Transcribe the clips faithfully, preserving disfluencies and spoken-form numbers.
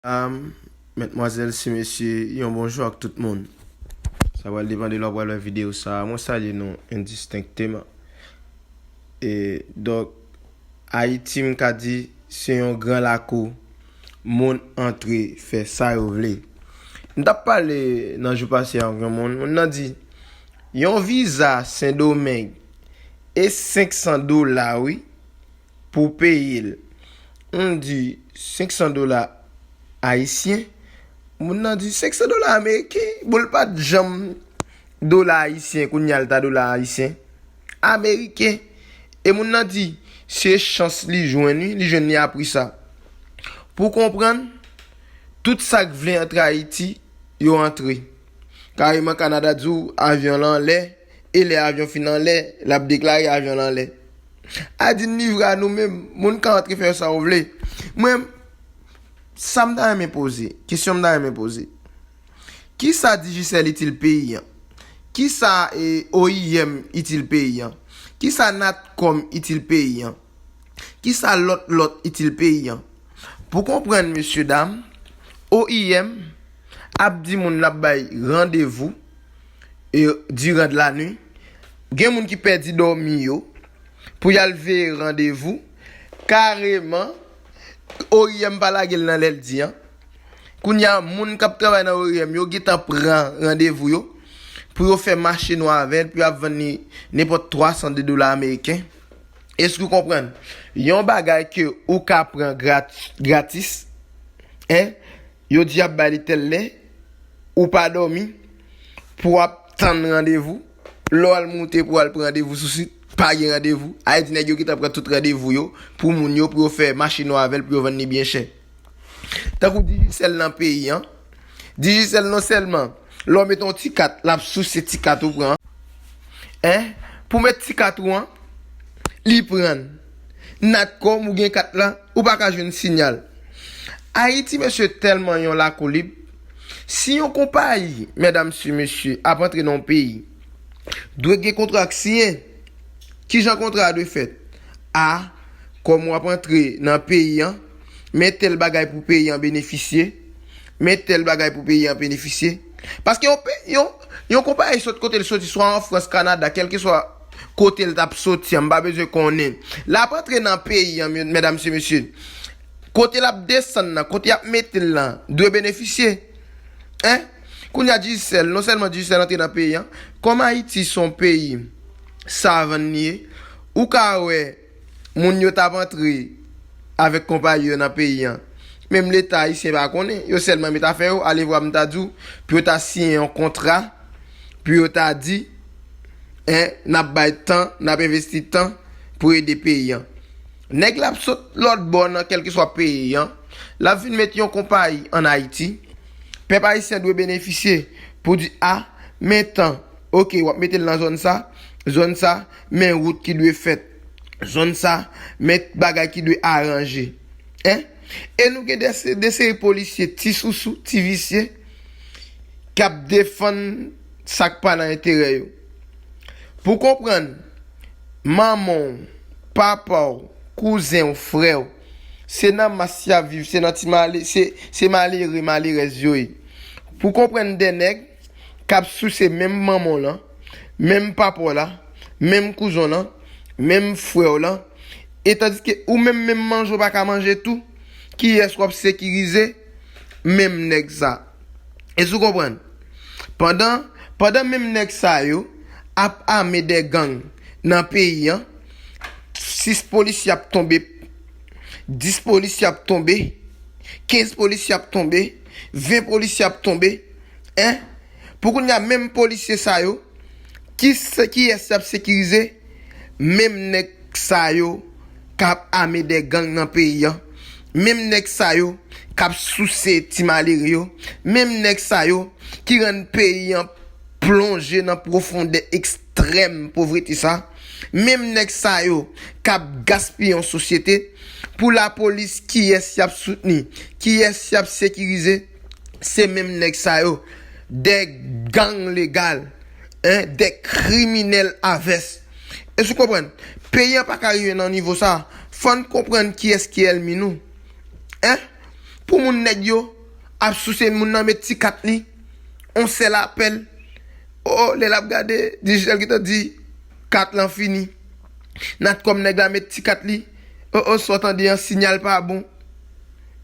Medam, medmwazèl, se mesye, yon bonjou ak tout moun. Sa pral depann de lè w pral wè videyo sa a. Mwen salye nou endistenkteman. E, donk, Ayiti, m ka di, se yon gran lakou. Moun antre fè sa yo vle. M t ap pale nan jou pase a ak yon moun. Moun nan di, yon viza Sendomeng e senk san dola, wi, pou peye l. M di, senk san dola ayisyen? Moun nan di, senk san dola ameriken? Bon, l pa t janm dola ayisyen, kounye a l ta dola ayisyen. Ameriken. E moun nan di, se chans li jwenn, wi, li jwenn li a pri sa. Pou konprann, tout sa k vle antre Ayiti, yo antre. Kareman, Kanada di w, avyon lan anlè, e lè avyon fin anlè, l ap deklare avyon lan anlè. A di n livre a nou menm, moun ka antre fè sa w vle. Mwen, sa m ta renmen poze, kesyon m ta renmen poze. Kisa Digicel itil peyi an? Kisa, e, O I M itil peyi an? Kisa Natcom itil peyi an? Kisa lòt lòt itil peyi an? Pou konprann, mesye dam, O I M ap di moun l ap bay randevou, e, diran de la nuit. Gen moun ki pèdi dòmi yo pou y al veye randevou. Kareman, O I M pa lage l nan lè l di an. Kounye a, moun k ap travay nan O I M yo gentan pran randevou yo pou yo fè mache nwa avè l, pou y ap vann li nenpòt twa san de dola ameriken. Èske w konprann? Yon bagay ke ou ka pran grat-, gratis, en, yo di y ap bay li tèl lè, ou pa dòmi, pou w ap tann randevou. Lè w al moute pou w al pran randevou sou sit, pa gen randevou. Sa vle di nèg yo gentan pran tout randevou yo pou moun yo, pou yo fè mache nwa avè l, pou yo vann li byen chè. Tankou Digicel nan peyi an. Digicel non sèlman, lè w mete yon ti kat, l ap souse ti kat ou pran an. En? Pou mete ti kat ou an, li pran l. Natcom ou gen kat la, ou pa ka jwenn siyal. Ayiti, mesye, tèlman yon lakou lib. Si yon konpayi, medam, mesye, ap antre nan yon peyi, dwe gen kontra k siyen. Kijan kontra a dwe fèt? A, kòm w ap antre nan peyi an, men tèl bagay pou peyi an benefisye, men tèl bagay pou peyi an benefisye. Paske yon pe-, yon, yon konpayi sot kote l soti, swa an Frans, Kanada, kèlkeswa kote l t ap soti an, m pa bezwen konnen. L ap antre nan peyi an, medam, mesye, kote l ap desann nan, kote y ap mete l lan, dwe benefisye. En? Kounye a Digicel, non sèlman Digicel antre nan peyi an, kòm Ayiti se yon peyi savann li ye, ou ka wè moun yo t ap antre avèk konpayi yo nan peyi an. Menm Leta ayisyen pa konnen, yo sèlman met afè yo, alevwa m ta di w, pou yo ta siyen yon kontra, pou yo ta di, en, n ap bay tan, n ap envesti tan pou ede peyi an. Nèg la ap sot lòt bò nan kèlkeswa peyi an, l ap vin met yon konpayi ann Ayiti. Pèp ayisyen dwe benefisye pou di, a, men tan, oke, w ap mete l nan zòn sa, zòn sa, men wout ki dwe fèt, zòn sa, men bagay ki dwe aranje. En? E nou gen de, de seri polisye ti sousou, ti visye, k ap defann sa k pa nan enterè yo. Pou konprann, manman w, papa w, kouzen w, frè w, se nan mas y ap viv, se nan ti male-, se, se malere, malerèz yo ye. Pou konprann de nèg k ap souse menm manman w lan, menm papa w la, menm kouzen w lan, menm frè w lan, e tandiske ou menm, menm manje w pa ka manje tou, kiyès w ap sekirize? Menm nèg sa. Èske w konprann? Pandan, pandan menm nèg sa yo ap ame de gang nan peyi an, sis polisye ap tonbe, dis polisye ap tonbe, kenz polisye ap tonbe, ven polisye ap tonbe, en? Pou kounye a, menm polisye sa yo, ki se, kiyès y ap sekirize? Menm nèg sa yo k ap ame de gang nan peyi an, menm nèg sa yo k ap souse ti malere yo, menm nèg sa yo ki rann peyi an plonje nan pwofondè ekstrèm povrete sa, menm nèg sa yo k ap gaspiye yon sosyete. Pou lapolis, kiyès y ap soutni? Kiyès y ap sekirize? Se menm nèg sa yo, de gang legal, en, de kriminèl avès. Èske w konprann? Peyi an pa ka rive nan nivo sa. Fò n konprann kiyès ki ènmi nou. En? Pou moun nèg yo ap souse moun nan met ti kat li, on sèl apèl. O, lè l ap gade, Digicel gentan di kat lan fini. Natcom nèg la met ti kat li. O, o, sa w tande an, sinyal pa bon.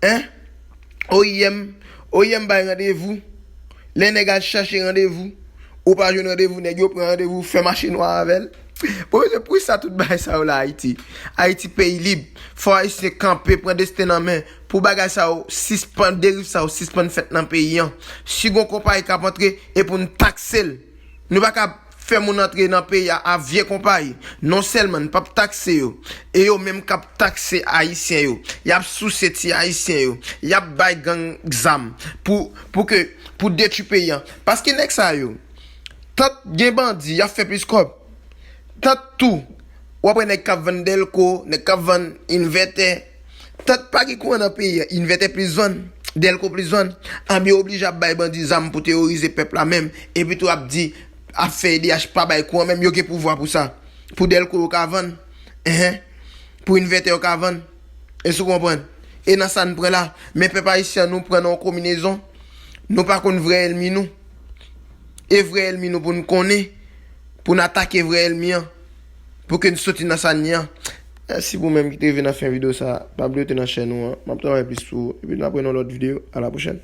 Hein? O I M, O I M bay randevou. Lè nèg al chache randevou, ou pa jwenn randevou, nèg yo pran randevou, fè mache nwa avè l. Bon, se pou sa tout bagay sa yo la Ayiti. Ayiti peyi lib. Fò Ayisyen kanpe, pran desten nan men. Pou bagay sa yo sispann, deriv sa yo sispann fèt nan peyi an. Si gon konpayi k ap antre, e pou n takse l. Nou pa ka fè moun antre nan peyi a, a vye konpayi. Non sèlman n p ap takse yo, e yo menm k ap takse Ayisyen yo. Y ap souse ti Ayisyen yo. Y ap bay gang zam pou, pou ke, pou detwi peyi an. Paske nèg sa yo, tant gen bandi, y ap fè plis kòb. Tant tou, w ap wè nèg k ap vann dèlko, nèg k ap vann envètè. Tant pa gen kouran nan peyi a, envètè plis vann, dèlko plis vann. Anben, yo oblije ap bay bandi zam pou teworize pèp la menm. Epi tou ap di, ap fè E D H pa bay kouran menm, yo gen pouvwa pou sa. Pou dèlko yo ka vann. Enhen. Pou envètè yo ka vann. Èske w konprann? E nan sa n pran la. Men pèp ayisyen an, nou pran nan yon konbinezon. Nou pa konn vrè ènmi nou. E vrè ènmi nou pou n konnen. Pou n atake vrè ènmi an. Pou ke n soti nan sa n ye an. Mèsi pou menm ki te rive nan fen videyo sa. Pa bliye w te nan chèn ou an. M ap travay plis sou ou. Epi n ap wè nan lòt videyo. A la pwochèn.